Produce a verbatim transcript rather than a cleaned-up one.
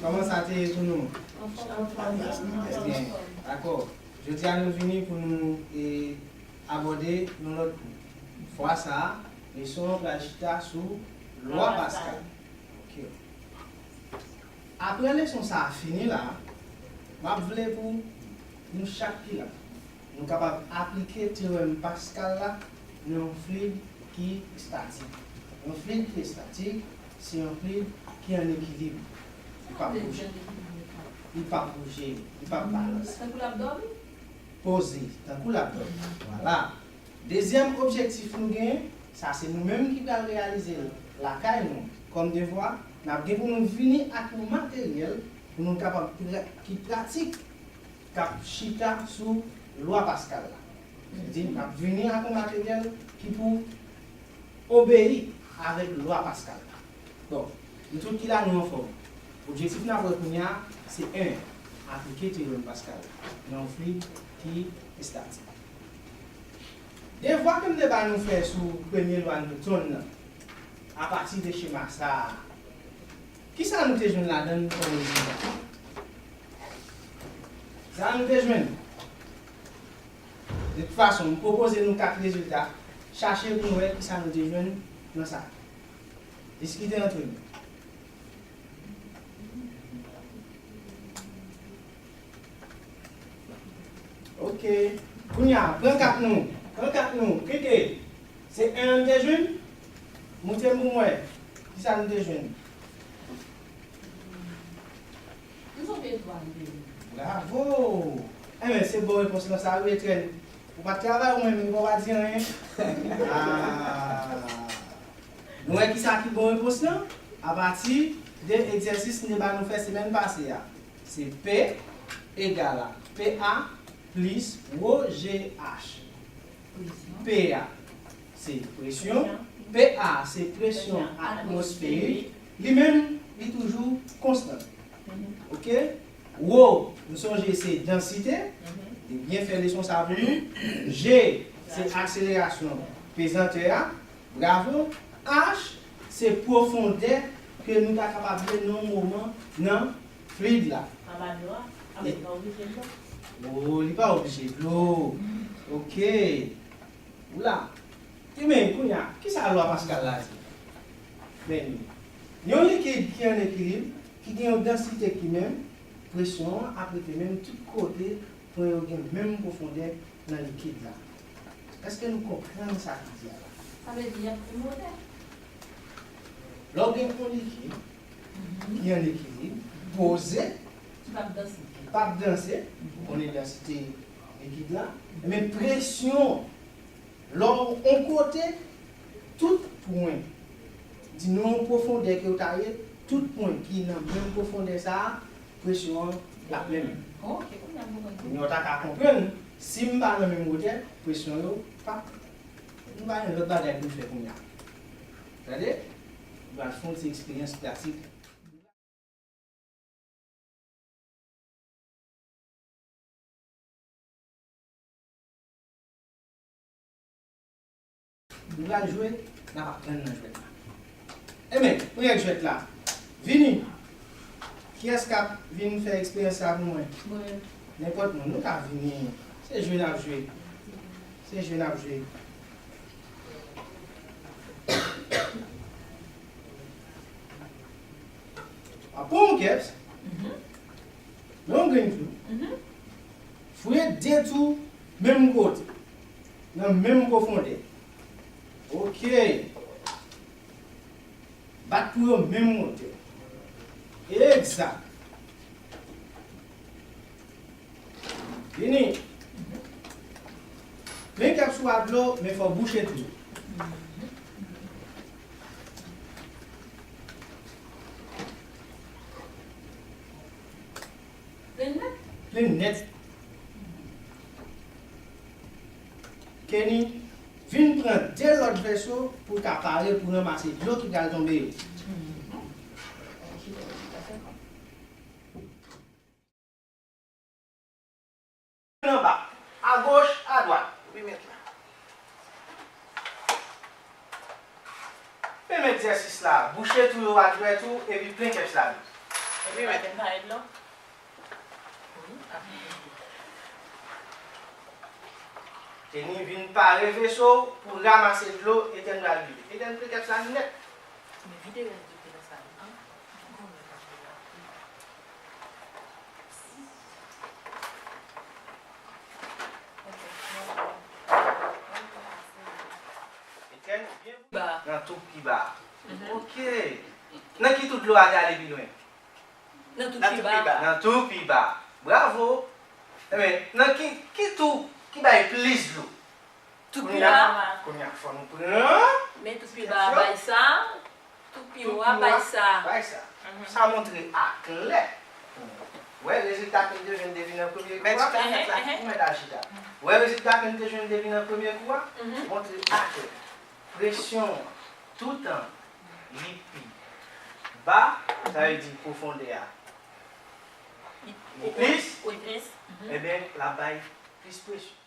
Kòman sa te ye pou nou? Byen, dakò. Jodi a nou vini pou nou e, abòde yon lòt kou. Fwa sa a, leson an pral chita sou lwa Paskal. Ok. Apre leson sa a fini la, m ap vle pou nou chak ki la, nou kapab aplike teyòm Paskal la nan yon flid ki estatik. Yon flid ki estatik, se yon flid ki an ekilib. Li p ap bouje. Li p ap bouje. Li p ap balanse. Tankou l ap dòmi? Poze, tankou l ap dòmi. Vwala. Dezyèm objektif nou genyen, sa se nou menm ki pral reyalize l lakay nou kòm devwa, n ap gen pou nou vini ak yon materyèl pou nou kapab pra-, ki pratik, k ap chita sou lwa Paskal la. Sa vle di, n ap vini ak yon materyèl ki pou obeyi avèk lwa Paskal la. Bon, nou tout ki la, nou anfòm. Objektif n ap wè kounye a, se en, aplike teyòm Paskal nan yon flid ki estatik. Devwa ke m te ba nou fè sou premye lwa Newton nan, apati de chema sa a, kisa nou te jwenn ladan l kòm rezilta? Sa nou te jwenn? De tout fason, m pwopoze nou kat rezilta. Chache pou nou wè kisa nou te jwenn nan sa. Diskite antre nou. Ok. Kounye a, pran kat nou. Pran kat nou. Klike. Se en an nou te jwenn? Montre m pou m wè. Kisa nou te jwenn? Nou sonje twa nou te jwenn. Bravo! Enben, se bon repons lan sa wi, Etren. Ou pa t travay ou menm, ou pa di anyen. Ah. Nou wè kisa ki bon repons lan? Apati de egzèsis m te ba nou fè semèn pase a. Se P egal a P A plis wo G H. P a se presyon, P A se presyon atmosferik, li menm, li toujou konstan. Ok? Wo, nou sonje se dansite, li byen fè leson sa pou nou. G, se akselerasyon pezantè a. Bravo. H, se pwofondè ke nou ta kapab ye nan yon moman nan flid la. Anba dlo a? A, men li pa oblije dlo. O, li pa oblije dlo. Ok. Ou la. Ebyen, kounye a, kisa lwa Paskal la di? Men li. Yon likid ki an ekilib, ki gen yon dansite ki menm, presyon an ap rete menm tout kote, pwen yo gen menm pwofondè nan likid la. Èske nou konprann sa ki di a la? Sa vle di y ap fè motè. Lè w gen yon likid ki an ekilib, poze, ki p ap danse, ki p ap danse, ou konnen dansite likid la, men presyon, lè w yon kote, tout pwen, di nou yon pwofondè ke w ta ye, tout pwen ki nan menm pwofondè sa a, presyon an l ap menm. Ok, kounye a m konprann. Kounye a w ta ka konprann, si m pa nan menm wotè, presyon yo p ap. Nou pa gen lòt bagay pou n fè kounye a. Tande? Nou pral fè yon ti eksperyans pratik. Nou pral jwe, n ap aprann nan jwèt la. Ebyen, premye jwèt la. Vini. Kiyès k ap vin fè eksperyans sa pou mwen? Mwen. Nenpòt moun, nou ka vini. Se jwe n ap jwe. Se jwe n ap jwe. A, pran yon kèps. Mhm. Men yon grenn klou. Mhm. Fouye de twou menm kote. Nan menm pwofondè. Ok. Bat twou yo menm wotè. Egzak. Vini. Men kèps ou a dlo, men fò w bouche twou. Plen nèt? Plen nèt. Kenny, vin pran de lòt vèso pou w ka pare pou ranmase dlo ki pral tonbe yo. Anba, agoch, adwat. Wi, mèt la. Menm egzèsis la, bouche twou yo ak dwèt ou, epi plen kèps ladan. Wi, mèt. Etèn pare dlo. Wi, ap vide. Kenny vin pare veso pou ranmase dlo Etèn pral vide. Etèn plen kèp sa nèt. Men vide rès dlo ki nan sa yo, an. Etèn, byen. Ba. Nan tou pi ba. Mhm. Ok. Nan ki tou dlo a te ale pi lwen? Nan tou pi ba. Nan tou pi ba. Bravo. Ebyen, nan ki, ki tou ki bay plis dlo? Tou pi ba. Kounye a, kounye a, fò nou pran. Men tou pi ba a bay sa, tou pi wo a bay sa. Bay sa. Mhm. Sa montre aklè. Wè, rezilta ke n te jwenn depi nan premye kou a. Mèt chita, mèt la. Ou mèt al chita. Wè, rezilta ke n te jwenn depi nan premye kou a. Mhm. Montre aklè. Presyon an, toutan li pi ba, sa vle di pwofondè a li plis, li plis, mhm, ebyen, l ap bay plis presyon.